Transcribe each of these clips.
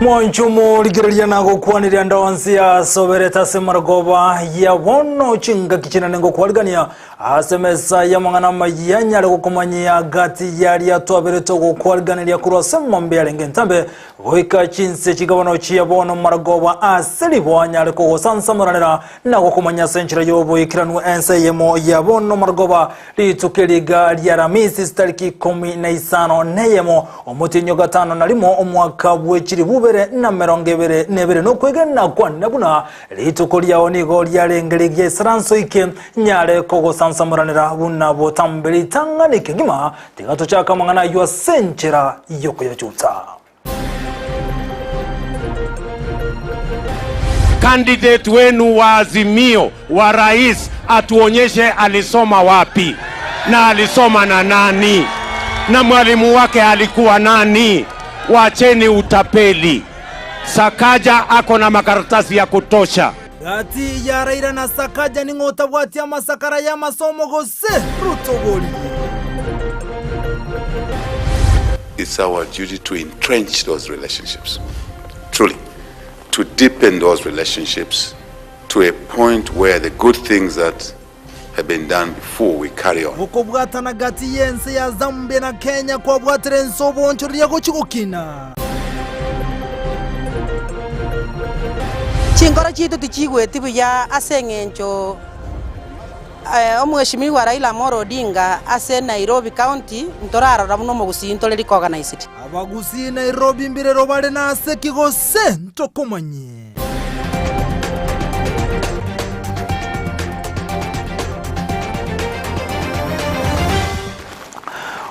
Mwancho morigereria na gokwaniria ndonsi asoberete ase marogoba ya bono chingaki chinene ngokwarigania ase mesa y'amang'ana amaya nyare gokomanyia gati yaria twaberete ogokwariganeria korwa ase mambe yarenge ntambe Goika chinse chigabano chia bono marogoba ase riboa anyare kogosansamoranera na gokomanya ase enchera y'oboikeranu ense eyemo ya bono marogoba, rituko eriga ria Aramisi chitariki ikomi na isano neyemo, omotienyi o gatano na rimo, omwaka bwe chilifu ibere na emerongo ebere na ebere. Nokwegena kwane buna rituko riao nigo riarenge rigiya isaranso ike nyare kogosansamoranera buna botambe ritang'ani kegima, Tiga tochake amang'ana ayio ase enchera y'okoyachuta. Candidate wenu wa Azimio wa rais atuonyeshe alisoma wapi na alisoma na nani na mwalimu wake alikuwa nani. Wacheni utapeli. Sakaja ako na makaratasi ya kutosha. Gati ya Raila na Sakaja ning'o otabwati amasakara y'amasomo gose rotogori? It's our duty to entrench those relationships, truly, to deepen those relationships to a point where the good things that have been done before we carry on. Okobwatana gati y'ense ya Zambia na Kenya kwabwatire ense obonchoreria gochia gokina. Chinkoro chiaito tichigweti buya ase eng'encho Omweshimiwa Raila Amolo Odinga ase Nairobi County ntorarora buna omogusii ntore recognized. Abagusii Nairobi mbirero bare nase ki gose ntokomanyie?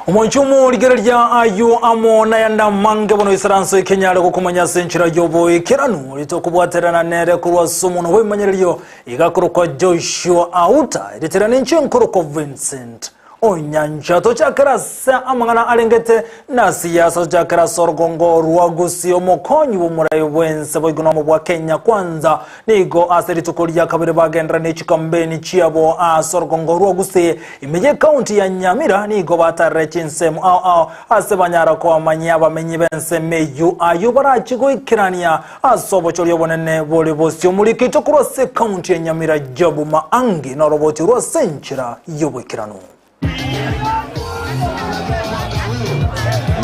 Omonche omorigereria ayio amo nayande amange bono isaranso ekenyare gokomanya ase enchera y'oboikeranu ritokobwaterana nere korwa ase omonwa bw'ebimanyererio iga korokwa Joshua Auta eritera ninche nkorokwa Vincent Onyancha tochakera ase amang'ana arengete na siasa tochakera ase orogongo rwa Gusii omokonyi bw'omorai bw'ense boigo nomo bwa Kenya Kwanza nigo ase rituko ria kabere bagenderera ne chikambeni chiabo ase orogongo rwa Gusii ime y'ekaunti ya Nyamira nigo batarire chinsemo ao ao ase banyara koamanyia abamenyi b'ensemo eyio ayio barachi goikerania Ase obochori obonene bore bosio omorikito korwa ase ekaunti ya Nyamira Job Maangi noroboti rwa ase enchera y'oboikeranu.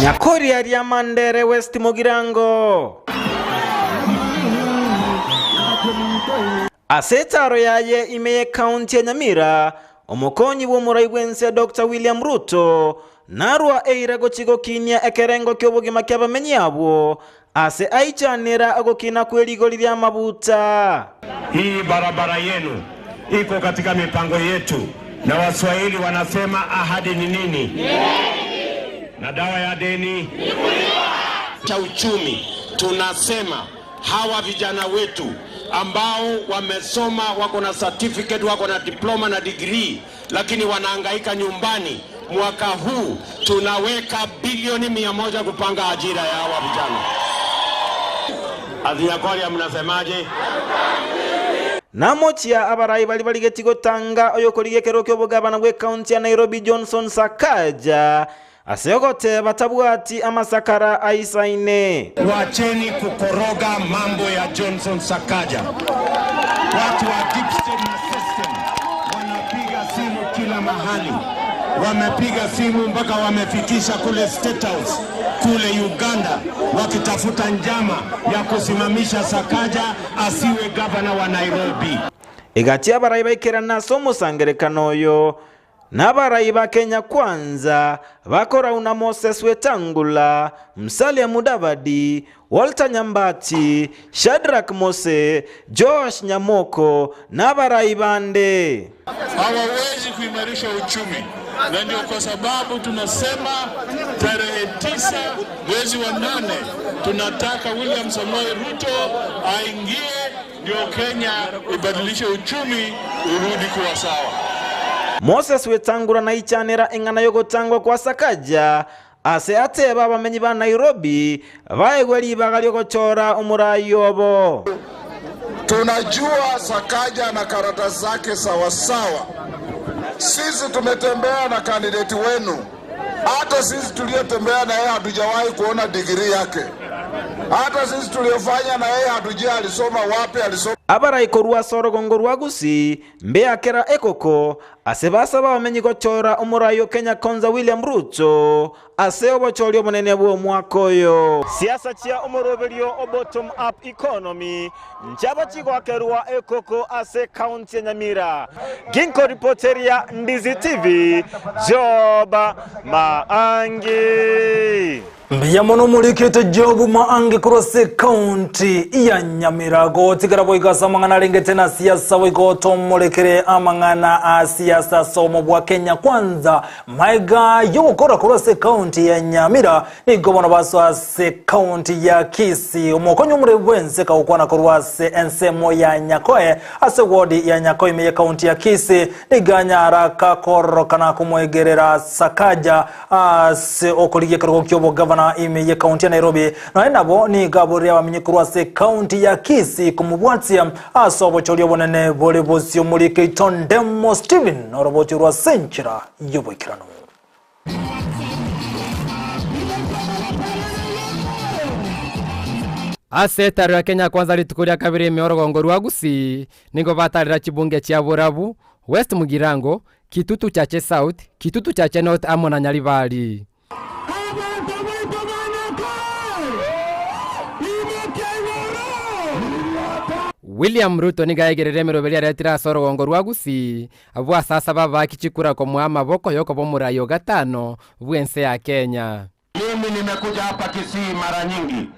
Nyakoria ria Mandere West Mugirango. Ase etaaro yaye ime y'ekaunti ya Nyamira, omokonyi bw'omorai bw'ense Doctor William Ruto narwa eira gochia gokinia ekerengo ki'obogima ki'abamenyi abwo Ase aichanera ogokina kwe rigori ri'amabuta. Hii barabara yenu iko katika mipango yetu, na Waswahili wanasema ahadi ni nini? Na dawa ya deni cha uchumi. Tunasema hawa vijana wetu ambao wamesoma, wako na certificate, wako na diploma na degree, lakini wanahangaika nyumbani. Mwaka huu tunaweka bilioni 100 kupanga ajira ya hawa vijana. Azinyakoria, mnasemaje? Namochia abarai baria barigetie gotanga oyokorigia ekerero ki'obogabana bw'ekaunti ya Nairobi Johnson Sakaja ase ogoteba tabwati amasakara aisaine. Wacheni kukoroga mambo ya Johnson Sakaja. Watu wa deep state na system wanapiga simu kila mahali, wamepiga simu mpaka wamefikisha kule State House kule Uganda, wakitafuta njama ya kusimamisha Sakaja asiwe gavana wa Nairobi. Egati abarai baikerana ase omosangerekano oyo Nabarai ba Kenya Kwanza bakorau na Moses Wetangula, Musalia Mudavadi, Walter Nyambati, Shadrack Mose, Joash Nyamoko nabarai bande. Hawawezi kuimarisha uchumi, na ndio kwa sababu tunasema tarehe 9 mwezi wa 8 tunataka William Samoei Ruto aingie, ndio Kenya ibadilishe uchumi urudi kuwa sawa. Moses Wetangula naichanera eng'ana y'ogotangwa kwa Sakaja ase ateba abamenyi ba Nairobi baegwe ribaga ri'ogochora omorai obo. Tunajua Sakaja na karatasi zake sawasawa. Sisi tumetembea na kandidati wenu, hata sisi tuliyotembea na yeye hatujawahi kuona digrii yake. Hata sisi tuliofanya na yeye hatujui alisoma wapi, alisoma Abarai korwa ase orogongo rwa Gusii mbeakera ekoko ase basaba abamenyi gochora omorai o Kenya Kwanza William Ruto ase obochori obonene bw'omwaka oyo. Siasa chia omoroberio o Bottom Up Economy nchiaba chigoakerwa ekoko ase ekaunti ya Nyamira. Ginkoripoteria Ndizi TV, Job Maangi. Mbuya mono morikete Job Maangi korwa ase ekaunti ya Nyamira gotigera boigo ase amang'ana arengete na siasa boigo tomorekere amang'ana a siasa ase obomo bwa Kenya Kwanza Maega y'ogokora korwa ase ekaunti ya Nyamira nigo bono basoa ase ekaunti ya Kisii. Omokonyi omoremi bw'ense kagokwana korwa ase ensemo ya Nyakoe ase ward ya Nyakoe ime y'ekaunti ya Kisii nigo anyara kakororokana komoegerera Sakaja ase okorigia ekerogo ki'obogavana ime y'ekaunti ya Nairobi. Nonya nabo nigo aborire abamenyi korwa ase ekaunti ya Kisii komobwatia ase obochori obonene bore bosio Omorike Itondemo Stephen orobochio rwa ase enchera y'oboikeranu. Ase etaro ya Kenya Kwanza rituko ria kabere ime orogongo rwa Gusii nigo batarera chibunge chia Borabu, West Mugirango, Kitutu Chache South, Kitutu Chache North amo na Nyaribari. Abanto baito banyakwe, imokia igoro! William Ruto nigo aegerire emeroberi aretire ase orogongo rwa Gusii, abwo ase asaba abaaki chikura komoa amaboko yokoba omorai o gatano bw'ense ya Kenya. Mimi nimekuja hapa Kisii mara nyingi,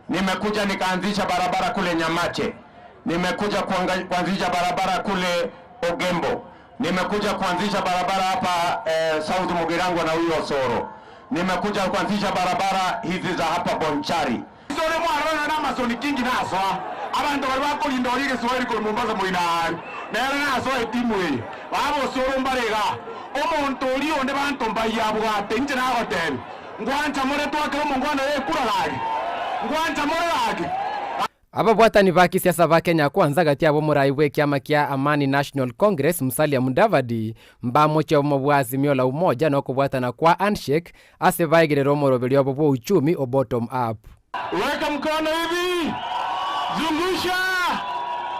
nimekuja nikaanzisha barabara kule Nyamache, nimekuja kuanzisha barabara kule Ogembo, nimekuja kuanzisha barabara hapa eh, South Mugirango na huyo Osoro, nimekuja kuanzisha barabara hizi za hapa Bonchari. Sore mwarona na masoni kingi nasoa abanto bari bakorinda ori egeswahili korwa Mombasa moina ari nere nasoa etimu eye babosoro mbarega omonto oria onde banto mbayia abwate inche nagotebi ngwancha more twakere omongwana oyo ekura gaki ngwancha more gaki. Ababwatani ba kisiasa ba Kenya Kwanza gati ab'omorai bw'ekiama kia Amani National Congress Musalia Mudavadi mbamochie obomo bwa Azimio la Umoja na okobwatana kwa Handshake ase baegerere omoroberio obo bw'ouchumi o Bottom Up. Weka mkono hivi, zungusha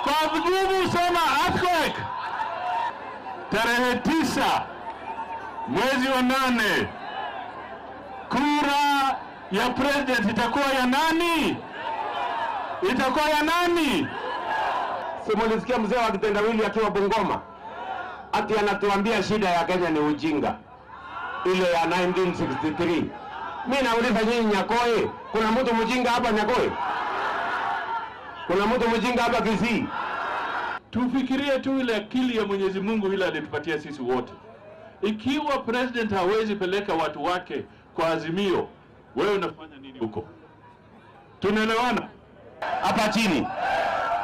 kwa nguvu, sema earthquake. Tarehe 9 mwezi wa 8, kura ya president itakuwa ya nani? Itakuwa ya nani? Si mulisikia mzee wa kitendawili akiwa Bungoma ati anatuambia shida ya Kenya ni ujinga ile ya 1963. Mi nauliza nyinyi Nyakoe, kuna mtu mjinga hapa Nyakoe? Kuna mtu mjinga hapa Kisii? Tufikirie tu ile akili ya Mwenyezi Mungu ile alitupatia sisi wote. Ikiwa president hawezi peleka watu wake kwa Azimio, wewe unafanya nini huko? Tunaelewana? Hapa chini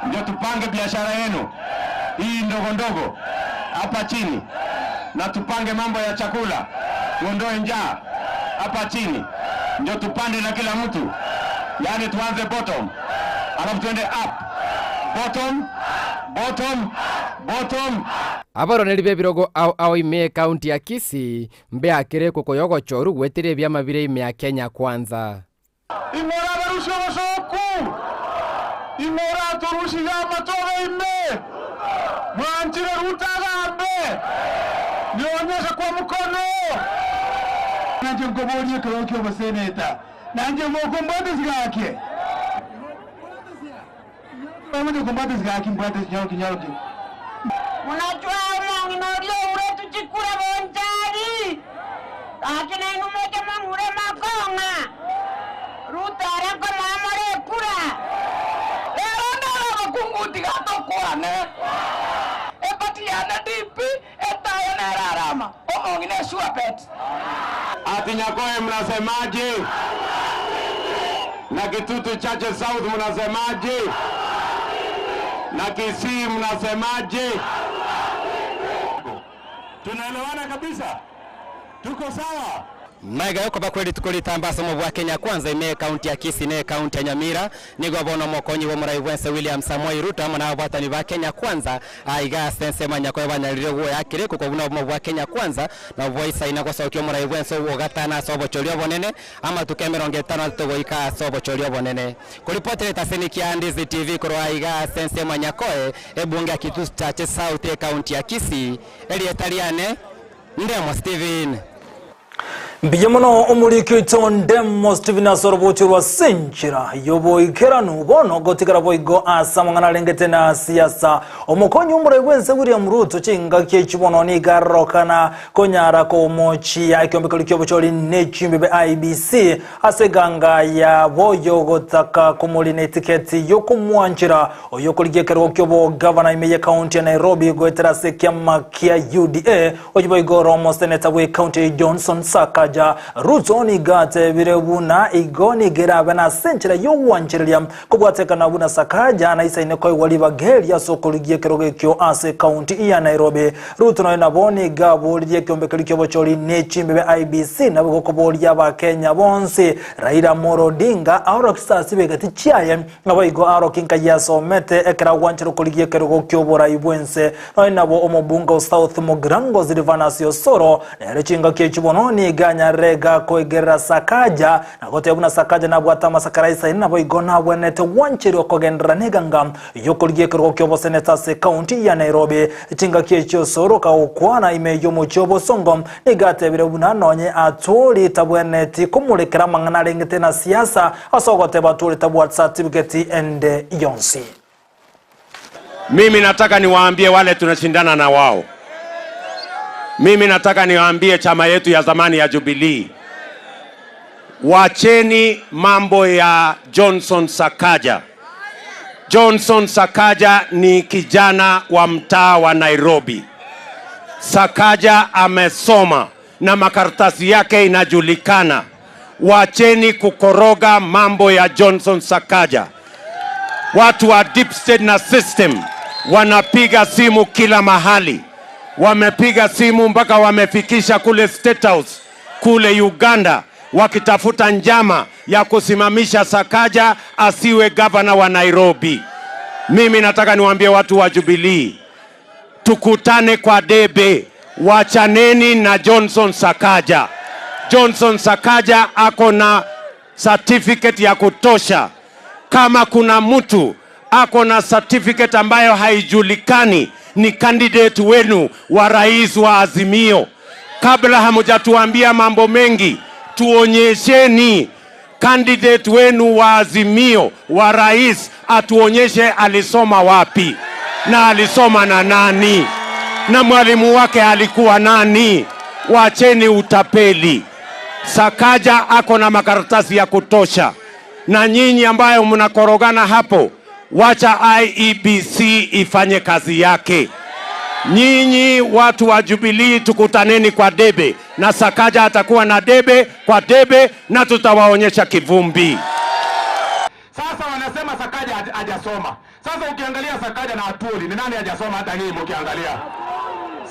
ndio tupange biashara yenu hii ndogo ndogo hapa chini, na tupange mambo ya chakula, tuondoe njaa hapa chini, ndio tupande na kila mtu, yaani tuanze bottom alafu tuende up, bottom, bottom, bottom. Abaroneri b'ebirogo ao ao ime ekaunti ya Kisii mbeakere ekoko y'ogochoru goetera ebiama bire ime ya Kenya Kwanza. Ing'ora abarusia obosooku, ing'ora atorusirie amatobe ime, mwanchire Ruto agambe, nionyeshe kwa mkono. Nanche nkoborie ekero ki'oboseneta, nanche mokombwatesi gaki? Omonye kombwatesi gaki mbwatesi nyoroki nyoroki. Munachwa omong'ina oria ouretwe chikura bonchari, gaki nainwe moche mong'ure makong'a. Ruto ere nkomoa more ekura. Rero ndore obokungu tiga tokwane, Epati yane DP, etaya nere Arama, omong'ina esure bet. Ati Nyakoe mnasemaje? Na Kitutu Chache South mnasemaje? Na Kisii mnasemaje? Tunaelewana kabisa? Tuko sawa? Magega y'okoba kwe rituko ritambe ase omobua Kenya Kwanza ime ekaunti ya Kisii na ekaunti ya Nyamira, nigo bono omokonyi bw'omorai bw'ense William Samoei Ruto amo nababwatani ba Kenya Kwanza aiga ase ensemo ya Nyakoe banyarire gwoyakera ekoko buna obomo bwa Kenya Kwanza nabwo bwaisaine gosokia omorai bw'ense ogatano ase obochori obonene amatuko 53 goika ase obochori obonene. Koripotera etaseni kia Ndizi TV korwa aiga ase ensemo ya Nyakoe, ebunge ya Kitutu Chache South ekaunti ya Kisii, erieta riane Ndemo Stephen. Mbuya mono omoriki oito Ndemo Stephen ase orobochi rwa Senchera y'oboikeranu bono gotigara boigo ase amang'ana arengete na siasa. Omokonyi omorai bw'ense William Ruto chingaki echi bono nigo arorokana konyara komochia ekiombekero ki'obochori ne chimbibe IEBC ase eganga yabo y'ogotaka komorina etiketi y'okomwanchera Oyokorigia ekerogo ki'obogavana ime y'ekaunti ya Nairobi goetera ase ekiama kia UDA, oyio boigo ore omoseneta bw'ekaunti eye Johnson Sakaja, Ruto nigo atebire buna igo nigo erabe nase enchera y'ogwanchereria kobwatekana buna Sakaja naisaine koegwa ribaga erio ase okorigia ekerogo ekio ase ekaunti ya Nairobi. Ruto nonya nabo nigo aboririe ekiombekeri ki'obochori ne chimbibe IEBC nabo gokoboria abakenya bonsi Raila Amolo Odinga aorokie sasibegeti chiaye Naboigo arokia nkai asomete ekero agwanchera okorigia ekerogo ki'oborai bw'ense. Nonya nabo omobunge o South Mugirango Silvanus Osoro nere chingaki echi bono nigo anyarire gakoegerera Sakaja na goteba buna Sakaja nabwate amasakara aisaine naboigo nabwenerete gwancherwa kogenderera neganga y'okorigia ekerogo ki'oboseneta ase ekaunti ya Nairobi. Chingaki echi Osoro kagokwana ime y'omochie o Bosongo nigo atebire buna nonye Atwoli tabwenereti komorekera amang'ana arengete na siasa Ase ogoteba tore tabwati certificate ende yonsi. Mimi nataka niwaambie wale tunashindana na wao. Mimi nataka niwaambie chama yetu ya zamani ya Jubilee. Wacheni mambo ya Johnson Sakaja. Johnson Sakaja ni kijana wa mtaa wa Nairobi. Sakaja amesoma na makaratasi yake inajulikana. Wacheni kukoroga mambo ya Johnson Sakaja. Watu wa deep state na system wanapiga simu kila mahali, wamepiga simu mpaka wamefikisha kule State House kule Uganda, wakitafuta njama ya kusimamisha Sakaja asiwe gavana wa Nairobi. Mimi nataka niwaambie watu wa Jubilee, tukutane kwa debe, wachaneni na Johnson Sakaja. Johnson Sakaja ako na certificate ya kutosha. Kama kuna mtu ako na certificate ambayo haijulikani, ni candidate wenu wa rais wa Azimio. Kabla hamujatuambia mambo mengi, tuonyesheni candidate wenu wa Azimio wa rais, atuonyeshe alisoma wapi na alisoma na nani na mwalimu wake alikuwa nani. Wacheni utapeli. Sakaja ako na makaratasi ya kutosha, na nyinyi ambayo mnakorogana hapo, wacha IEBC ifanye kazi yake. Nyinyi watu wa Jubilee tukutaneni kwa debe, na Sakaja atakuwa na debe kwa debe, na tutawaonyesha kivumbi. Sasa wanasema Sakaja hajasoma. Sasa ukiangalia Sakaja na Atwoli ni nani hajasoma? Hata nyinyi mkiangalia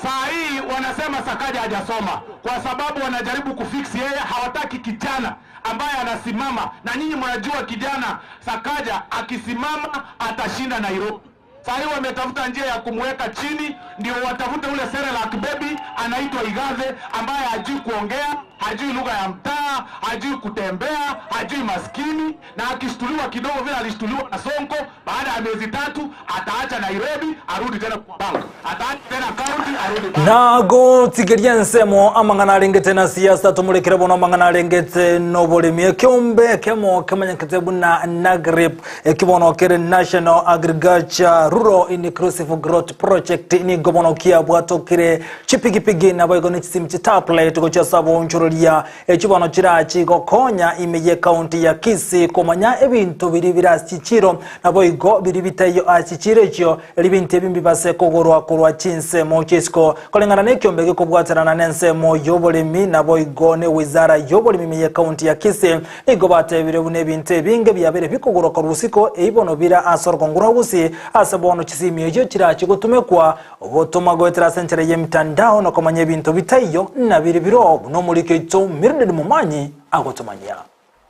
saa hii wanasema Sakaja hajasoma kwa sababu wanajaribu kufix yeye, hawataki kijana ambaye anasimama, na nyinyi mnajua kijana Sakaja akisimama atashinda Nairobi. Saa hii wametafuta njia ya kumweka chini, ndio watafute ule Cerelac baby anaitwa Igathe ambaye hajui kuongea, hajui lugha ya mtaa, hajui kutembea, hajui maskini, na akishtuliwa kidogo vile alishtuliwa na Sonko, baada ya miezi tatu ataacha Nairobi arudi tena kwa bank, ataacha tena county arudi bank. Nagotigeria ensemo amang'ana arengete na siasa tomorekere bono amang'ana arengete noboremi ekeombe ekemo kemanyekete buna NAGRIP Eki bono kere National Agriculture Rural Inclusive Growth Project nigo bono kiabwatokire chipigipigi naboigo ne chisimu chitablet gochia ase aboonchoreria echi bono chirachi gokonya ime ye county ya Kisii komanya ebinto biria bire ase chichiro naboigo biria bitaiyo ase chichiro echio eri binto ebi mbibase kogorwa korwa chinsemo chia. isiko. Koreng'ana nekiombe gekobwaterana nensemo y'oboremi naboigo ne wizara y'oboremi ime y'ekaunti ya Kisii nigo batebire buna ebinto ebinge biabeire bikogorwa korwa isiko ebi bono bire ase orogongo rwa Gusii ase bono chisimi echio chirache gotumekwa gotoma goetera ase enchera y'emitandao na komanya ebinto bitaiyo nabiri biro buna omoriki oito Mildred Momanyi agotomanyia.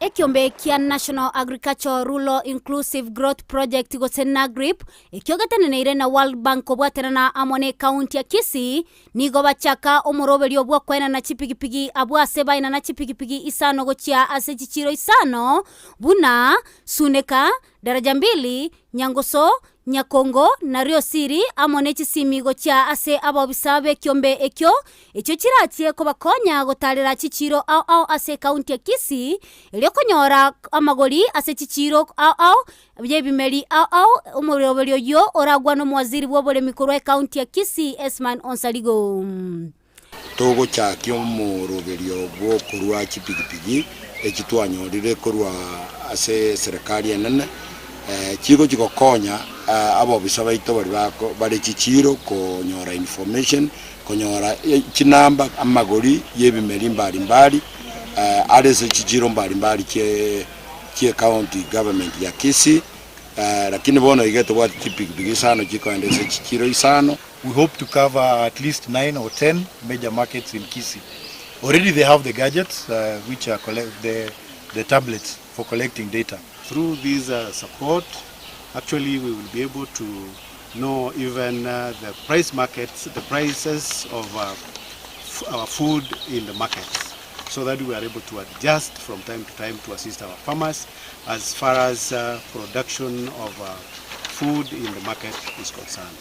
Ekiombe kia National Agricultural Rural Inclusive Growth Project gose NAGRIP, ekio geteneneire na World Bank kobwaterana amo ne ekaunti ya Kisii, nigo bachaka omoroberio bw'okoenana chipigipigi abwo ase baenana chipigipigi isano gochia ase chichiiro isano buna, Suneka, Daraja Mbili, Nyangoso, Nyakongo, na Riosiri, amo ne chisimi gochia ase abaobisa b'ekiombe ekio, echio chirachie kobakonya gotaarera chichiiro ao ao ase ekaunti ya Kisii, erio konyora amagori ase chichiiro ao ao y'ebimeri ao ao, omoroberi oyio oragwane omowaziri bw'oboremi korwa ekaunti ya Kisii Esman Onsarigo. Togochakia omoroberio bw'okorua chipigipigi echi twanyorire korwa ase eserekari enene, chigochi gokonya abobisa baito baria bare chichiiro konyora information, konyora chinamba, amagori y'ebimeri mbari mbari are ase chichiiro mbari mbari chie county government ya Kisii, lakini bono iga tobwate chipigipigi isano chikoenda ase chichiiro isano. We hope to cover at least 9 or 10 major markets in Kisii. Already they have the gadgets uh, which are collect the, the tablets for collecting data. Through this uh, support, actually we will be able to know even uh, the price markets, the prices of uh, our food in the markets so that we are able to adjust from time to time to assist our farmers as far as uh, production of uh, food in the market is concerned.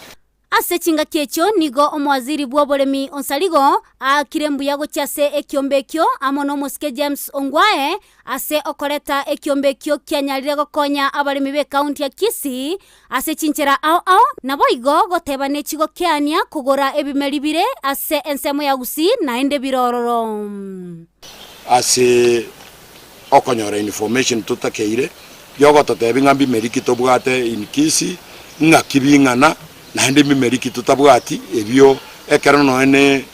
Ase chingaki echio nigo omowaziri bw'oboremi Onsarigo aakire mbuya gochia ase ekiombe ekio amo nomosike James Ongwae ase okoreta ekiombe ekio kianyarire gokonya abaremi b'ekaunti ya Kisii ase chinchera ao ao naboigo goteba nechigokeania kogora ebimeri bire ase ensemo ya Gusii naende bire ororo. Ase okonyora information totakeire yogototebi ng'a mbimeri ki tobwate in Kisii, ng'aki bing'ana, naende mbimeri ki totabwati, ebio ekero nonya ne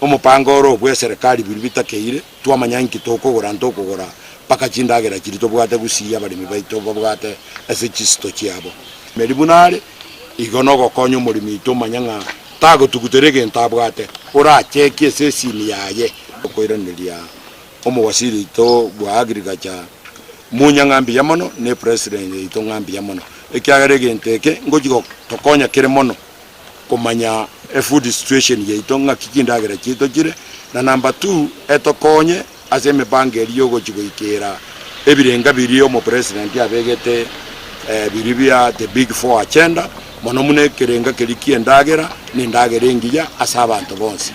omopango oro bwe eserekari biria bitakeire, twamanya inki tokogora ntokogora mpaka chindagera chiria tobwate gusii abaremi baito babwate ase chisito chiabo. Meri buna are, igo nogokonya omoremi oito omanye ng'a tagotugutera egento abwate, orachekie ase esimi yaye. Okoiraneria Omowasiri oito bwa agriculture Munya ng'a mbuya mono, ne president yaito ng'a mbuya mono, ekiagera egento eke ngochi gotokonya kere mono komanya efood situation yaito ng'aki chindagera chiaito chire, na number two etokonye ase emipango eria yogochi goikera ebirenga biria omopresident abegete biria bia the big four agenda, mono buna ekerenga keria kia endagera, na endagera engiya ase abanto bonsi.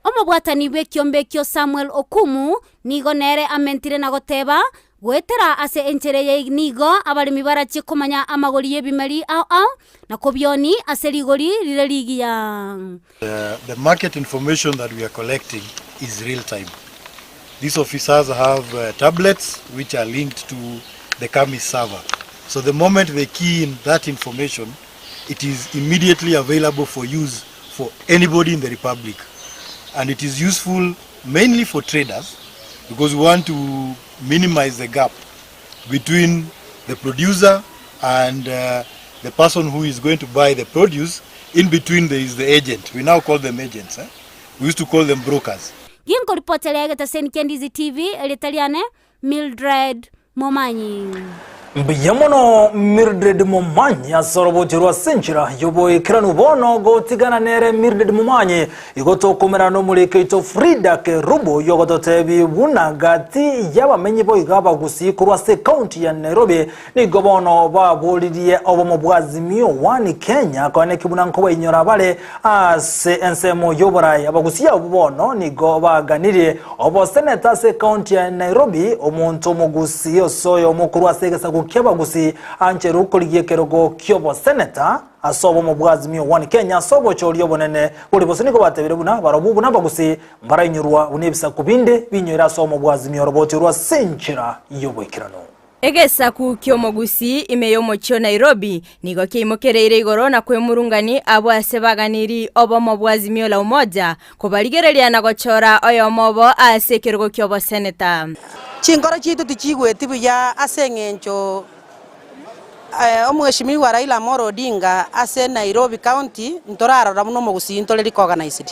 Omobwatani bw'ekiombe ekio Samuel Okumu nigo nere amentire na goteba, Goetera ase enchera eye nigo abaremi barachie komanya amagori y'ebimeri ao ao na kobioni ase rigori rire rigiya. The market information that we are collecting is real time. These officers have tablets which are linked to the CAMIS server. So the moment they key in that information, it is immediately available for use for anybody in the republic and it is useful mainly for traders because we want to minimize the gap between the producer and uh, the person who is going to buy the produce. In between there is the agent. We now call them agents. Eh? We used to call them brokers. Ginkoripoteria egetaseni kia Ndizi TV, erieta riane Mildred Momanyi. Mbuya mono Mildred Momanyi ase orobochi rwa ase enchera y'oboikeranu bono gotigana nere Mildred Momanyi igo tokomerana nomoriki oito Frida Kerubo yogototebi buna gati y'abamenyi boigo abagusii korwa ase ekaunti ya Nairobi nigo bono baboririe obomo bwa Azimio One Kenya koeneki buna nkobainyora bare ase ensemo y'oborai. Abagusia abwo bono nigo baganirie oboseneta ase ekaunti ya Nairobi, omonto omogusi ase oyomo korwa ase egesaku ki'abagusi ancherwe korigia ekerogo ki'oboseneta ase obomo bwa Azimio One Kenya ase obochori obonene bori bose nigo batebire buna barobwo buna abagusi mbarainyurwa buna ebisaku binde binyoire ase obomo bwa Azimio oroboti orwo ase enchera y'oboikeranu. Egesaku ki'omogusii ime y'omochie o Nairobi nigo kiaimokereire igoro na kwemurungani abwo ase baganiri obomo bwa Azimio la Umoja kobarigereria na gochora oyomo obo ase ekerogo ki'oboseneta. Chinkoro chiaito tichigweti buya ase eng'encho Omweshimiwa Raila Amolo Odinga ase Nairobi County ntorarora buna omogusii ntore recognized.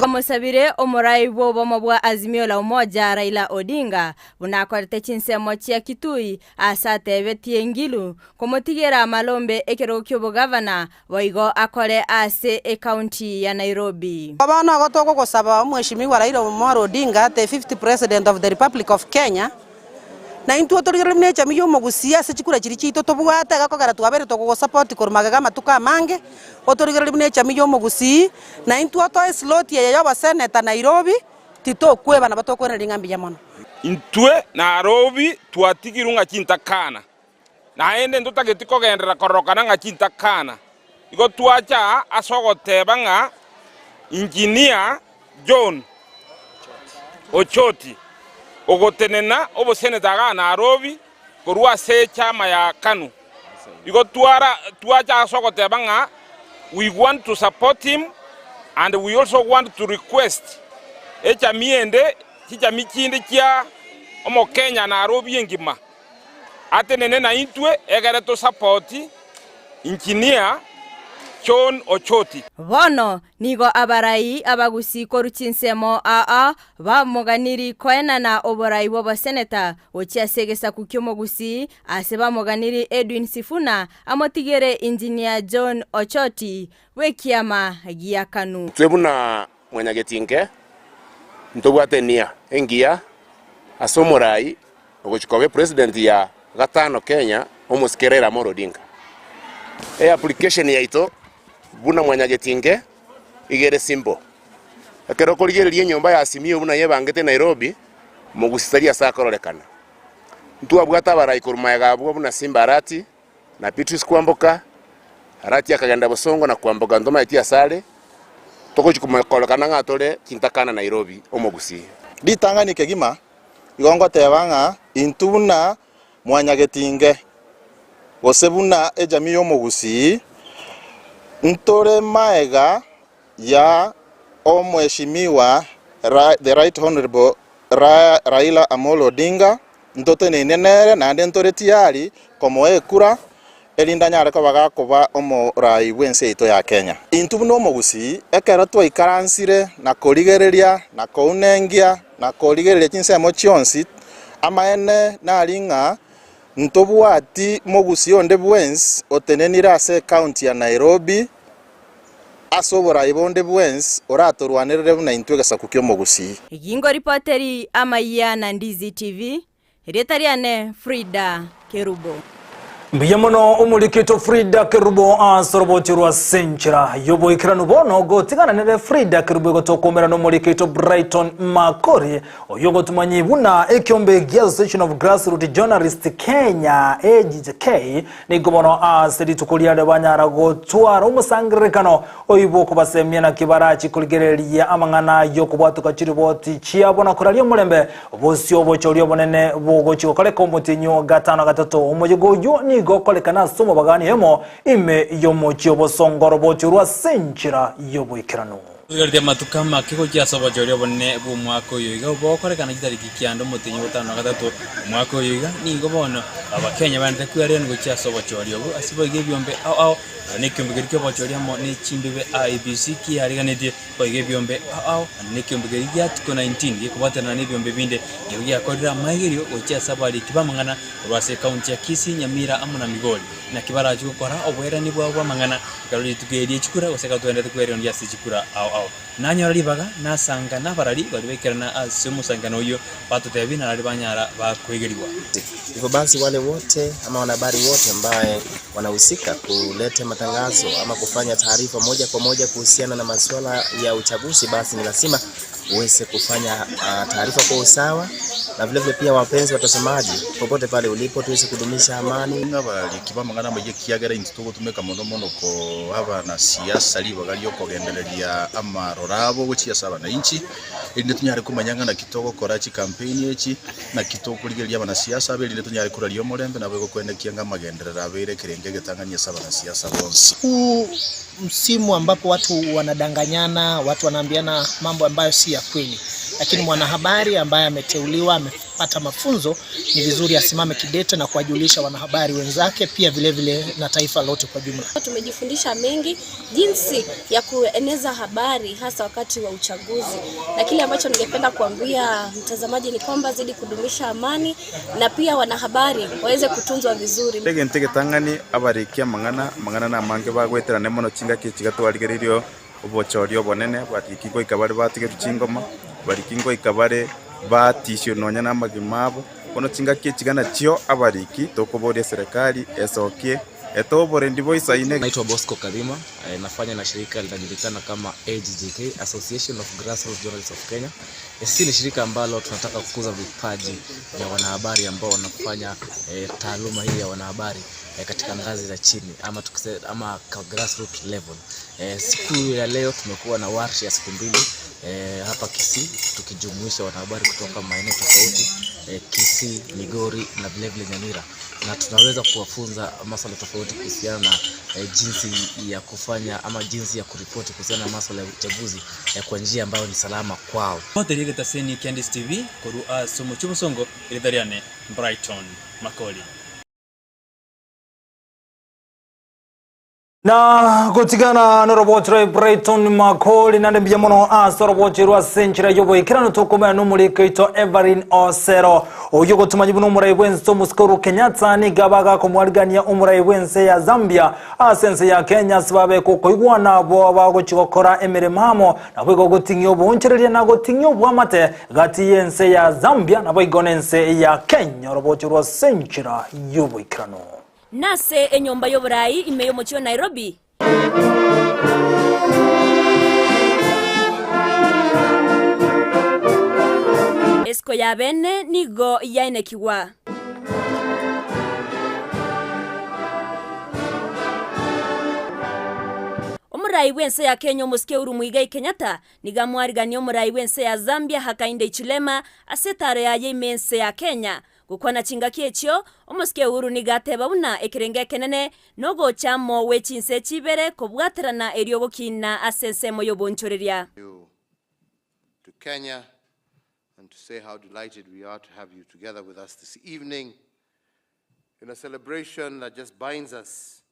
Omosabire omorai bw'obomo bwa Azimio la Umoja Raila Odinga buna akorete chinsemo chia Kitui aase atebetie Ngilu komotigera amalombe ekerogo ki'obogavana boigo akore ase ecounty ya Nairobi. Bono igo togogosaba Omweshimiwa Raila Omolo Odinga the fifth President of the Republic of Kenya, na intwe otorigererie buna echami y'omogusii ase chikura chiria chiaito tobwate egekogera twabeire togogosupport korwa magega amatuko amange, otorigererie buna echami y'omogusii, na intwe otoe eslot eye y'oboseneta Nairobi, titokweba nabo tokweneria ng'a mbuya mono. Intwe Nairobi twatigirwe ng'a chintakana, naende ntotageti kogenderera kororokana ng'a chintakana. Igo twacha aa ase ogoteba ng'a Engineer John Ochoti ogotenena oboseneta igaa Nairobi korwa ase echama ya Kanu. Igo twara twacha ase ogoteba ng'a we want to support him and we also want to request echami ende chichami chinde chia omokenya Nairobi engima atenene naintwe egere to support Engineer John Ochoti. Bono nigo abarai abagusii korwa chinsemo aa bamoganiri koenana oborai bw'oboseneta gochia ase egesaku ki'omogusii ase bamoganiri Edwin Sifuna amotigere Engineer John Ochoti bw'ekiama gia Kanu. Intwe buna mwanyagetinke ntobwate enia engiya ase omorai ogochia koba epresident ya gatano Kenya omosike Raila Amolo Odinga. Eapplication yaito buna mwanyagetinke iga ere simple. Ekero okorigereria enyomba ya Azimio buna yebangete Nairobi, mogusi tari ase akororekana. Ntwabwate abarai korwa magega abwo buna Simba Arati na Beatrice Kwamboka, Arati akagenda bosongo na Kwamboka ntomaeti ase are, togochia komokorekana ng'a tore chintakana Nairobi omogusii. Ritang'ani kegima igo ngoteba ng'a intwe buna mwanyagetinge, gose buna ejamii y'omogusii, ntore maega ya Omweshimiwa The Right Honourable Raila Amolo Odinga, ntoteneine nere naende ntore tiyari komoa ekura erinde anyare koba gakoba omorai bw'ense yaito ya Kenya. Intwe buna omogusii ekero twaikaransire na korigereria na kounengia na korigereria chinsemo chionsi, amaene nari ng'a ntobwati mogusii onde bwensi otenenire ase ecounty ya Nairobi, Ase oborai bonde bwensi oratorwanerere buna intwe egesaku ki'omogusii. Egingo ripoteri amayia na Ndizi TV, erieta riane Frida Kerubo. Mbuya mono omorikito Frida Kerubo ase oroboti rwa Senchera y'oboikeranu bono gotigana nere Frida Kerubo egotokomera n'omorikito Brighton Makori Oyio ogotumanyia buna ekiombe gia Association of Grassroot Journalists Kenya, AGJK, nigo bono ase rituko riare banyara gotwara omosangererekano oyio bw'okobasemia naki barachi korigereria amang'ana y'okobwatoka chiriboti chiabo na koraria omorembe bosio obochori obonene bogochi gokoreka omotienyi o gatano gatato. Omoyega oyio nigo okorekana ase omobagani oyomo ime y'omochie obosongo oroboti orwo ase enchera y'oboikeranu. Rigereria amatuko amake gochia ase obochori obonene bw'omwaka oyo iga bokorekana chitariki kianda omotenyi ogotano na gatato omwaka oyo iga, nigo bono Abakenya baendete kwearigania gochia ase obochori obwo ase boigo ebiombe ao ao nonya nekiombe keria ki'obochori amo ne chimbibe IEBC kiariganetie boigo ebiombe ao ao naende nekiombe keria gia Tuko 19 gekobwaterana nebiombe binde nigo giakorire amaigerio gochia ase abariki b'amang'ana korwa ase ekaunti ya Kisii, Nyamira amo na Migori. Naki barache gokora oboerani bwabo bw'amang'ana Ekero rituko eri rie chikura, gose ekero togenderete kweriondia ase chikura ao ao. Nanyora ribaga, nasanga nabarari baria baikerana ase omosangererekano oyio, batotebia narari banyara bakoegerigwa. Hivyo basi wale wote ama wanahabari wote ambaye wanahusika kuleta matangazo ama kufanya taarifa moja kwa moja kuhusiana na masuala ya uchaguzi, basi ni lazima uweze kufanya taarifa kwa usawa Na vile vile pia wapenzi watazamaji, popote pale ulipo, tuweze kudumisha amani. Ng'a abariki b'amang'ana amaya ekiagera intwe togotumeka mono mono koa abanasiasa ribaga ri'okogendereria amaroro abo gochia ase abanainchi, erinde tonyare komanya ng'a naki togokora chikampeni echi, naki tokorigereria abanasiasa aba erinde tonyare koraria omorembe nabo egokwenekia ng'a amagenderero abeire ekerengo egetang'ani ase abanasiasa bonsi. Huu msimu ambapo watu wanadanganyana, watu wanaambiana mambo ambayo si ya kweli, lakini mwanahabari ambaye ameteuliwa amepata mafunzo, ni vizuri asimame kidete na kuwajulisha wanahabari wenzake pia vile vile na taifa lote kwa jumla. Tumejifundisha mengi jinsi ya kueneza habari hasa wakati wa uchaguzi, na kile ambacho ningependa kuambia mtazamaji ni kwamba zidi kudumisha amani na pia wanahabari waweze kutunzwa vizuri. Egento egetang'ani abariki amang'ana, amang'ana namange bagweterane mono chingaki echi gatwarigereirie obochori obonene, bariki ngoika bare batigerwe chingoma, bariki ngoika bare batiswe nonya na amagima abo, bono chingaki echi iga nachio abariki tokoboria eserekari esokie etoe oborendi boisaine. Naitwa Bosco Kadhima, eh, nafanya na shirika linajulikana kama AGJK, Association of Grassroots Journalists of Kenya. Eh, Sisi ni shirika ambalo tunataka kukuza vipaji vya wanahabari ambao wanafanya eh, taaluma hii ya wanahabari eh, katika ngazi za chini ama, tukise, ama ka grassroots level. Eh, siku ya leo tumekuwa na warsha ya siku mbili eh, hapa Kisii tukijumuisha wanahabari kutoka maeneo tofauti eh, Kisii, Migori na vilevile Nyamira na tunaweza kuwafunza masuala tofauti kuhusiana na eh, jinsi ya kufanya ama jinsi ya kuripoti kuhusiana na masuala ya uchaguzi eh, kwa njia ambayo ni salama kwao. Moteria egetaseni kia Ndisi TV korwa ase omochie obosongo erieta riane Brighton Makori. Na gotigana noroboti rwa Brighton Makori nande mbuya mono ase oroboti rwa ase enchera y'oboikeranu tokomera nomoriko oito Everin Osero oyio ogotumanya buna omorai bwense omosike Uhuru Kenyatta nigo abaga akomwarigania omorai bwense ya Zambia ase ense ya Kenya ase babeka okoigwana abo bagochi gokora emeremo amo naboigo goting'ia oboonchoreria na goting'ia obwamate gati y'ense ya Zambia naboigo nense ya Kenya oroboti rwa ase enchera y'oboikeranu. Nase enyomba y'oboraai ime y'omochie o Nairobi. Esiko ya bene nigo yaenekigwa. Omoraai bw'ense ya Kenya omosike Uhuru Muigai Kenyatta nigo amwariganie omoraai bw'ense ya Zambia Hakainde Hichilema ase etaaro yaye ime ense ya Kenya Gokwana chingaki echio, omosike Uhuru nigo ateba buna ekerengo ekenene nogocha amo gwe chinse echi ibere kobwaterana erio gokina ase ensemo y'obonchoreria. to Kenya and to say how delighted we are to have you together with us this evening in a celebration that just binds us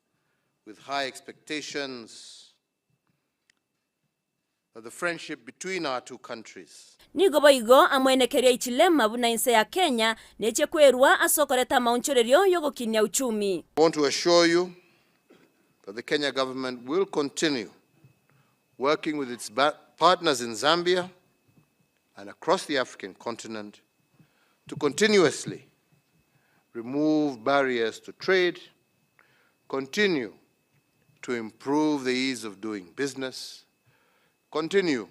with high expectations of the friendship between our two countries. Nigo boigo amwenekeria Hichilema buna ense ya Kenya neche kwerua ase okoreta amaonchorerio y'ogokinia uchumi. I want to assure you that the Kenya government will continue working with its partners in Zambia and across the African continent to continuously remove barriers to trade, continue to improve the ease of doing business, continue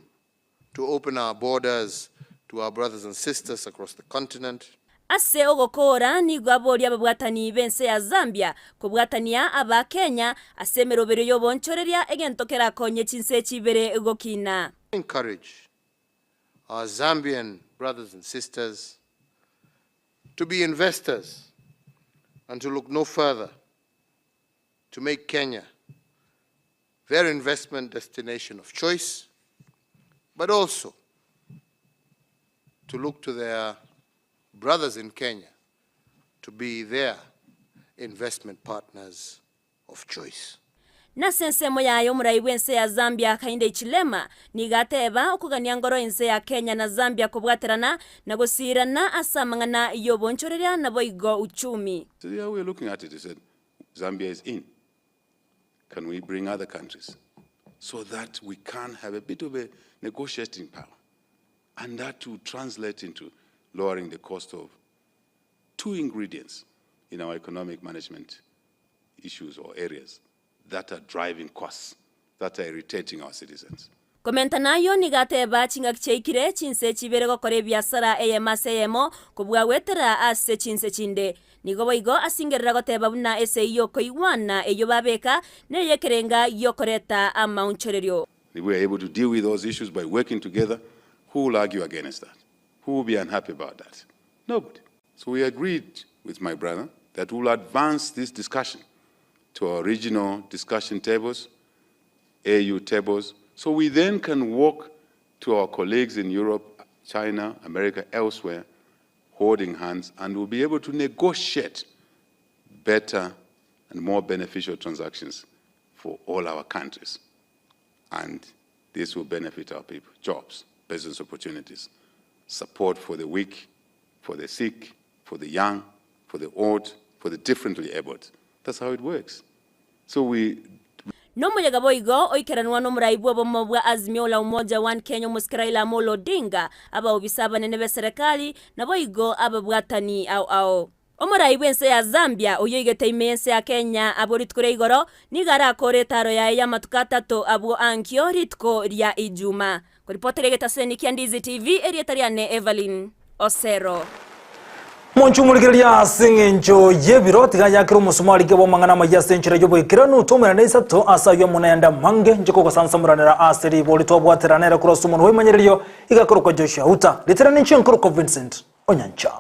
to open our borders to our brothers and sisters across the continent. Ase ogokoora nigo aboria ababwatani b'ense ya Zambia kobwatania aba Kenya ase emeroberio y'oboonchoreria egento kerakonye chinse echi ibere gokina. Encourage our Zambian brothers and sisters to be investors and to look no further to make Kenya their investment destination of choice, but also to look to their brothers in Kenya to be their investment partners of choice. Nase ensemo yaye omorai bw'ense ya Zambia Hakainde Hichilema nigo ateba okogania ngoro ense ya Kenya na Zambia kobwaterana na gosiirana ase amang'ana y'obonchoreria naboigo uchumi. So yeah, we're looking at it. He said, Zambia is in. Can we bring other countries so that we can have a bit of a negotiating power? And that to translate into lowering the cost of two ingredients in our economic management issues or areas that are driving costs, that are irritating our citizens. Komenta nayio nigo ateba chingaki chiaikire chinse chibere gokora ebiasara eyemo ase eyemo kobua goetera ase chinse chinde. Nigo boigo asingerera goteba buna esegi y'okoigwana eyio babeka neyekerenga gi'okoreta amaonchorerio. If we are able to deal with those issues by working together, who will argue against that? Who will be unhappy about that? Nobody. So we agreed with my brother that we'll advance this discussion to our regional discussion tables, AU tables, so we then can walk to our colleagues in Europe, China, America, elsewhere, holding hands, and we'll be able to negotiate better and more beneficial transactions for all our countries. And this will benefit our people, jobs, business opportunities, support for the weak, for the sick, for the young, for the old, for the differently abled. That's how it works. So we Nomoyega boigo oikeranwa nomorai bw'obomo bwa Azimio la Umoja One Kenya omosike Raila Amolo Odinga, abaobisa abanene b'eserekari, naboigo ababwatani ao ao. Omorai bw'ense ya Zambia oyio oigete ime y'ense ya Kenya abwo rituko ria igoro, nigo arakore etaaro yaye y'amatuko atato abwo ankio rituko ria Ijuma. Koripotera egetaseni kia Ndizi TV, erieta riane Evelyn Osero. Monchumurigereria ase eng'encho y'ebiro, tiga yakere omosumari kebe amang'ana amaya ase enchera y'oboikeranu, tomerane isato ase ayio amo nayande amange, inche kogosansamoranera ase ribori twabwaterana ere korwa ase omonwa bw'emanyererio, iga akorokwa Joshua Uta. Ritera ninche nkorokwa Vincent Onyancha.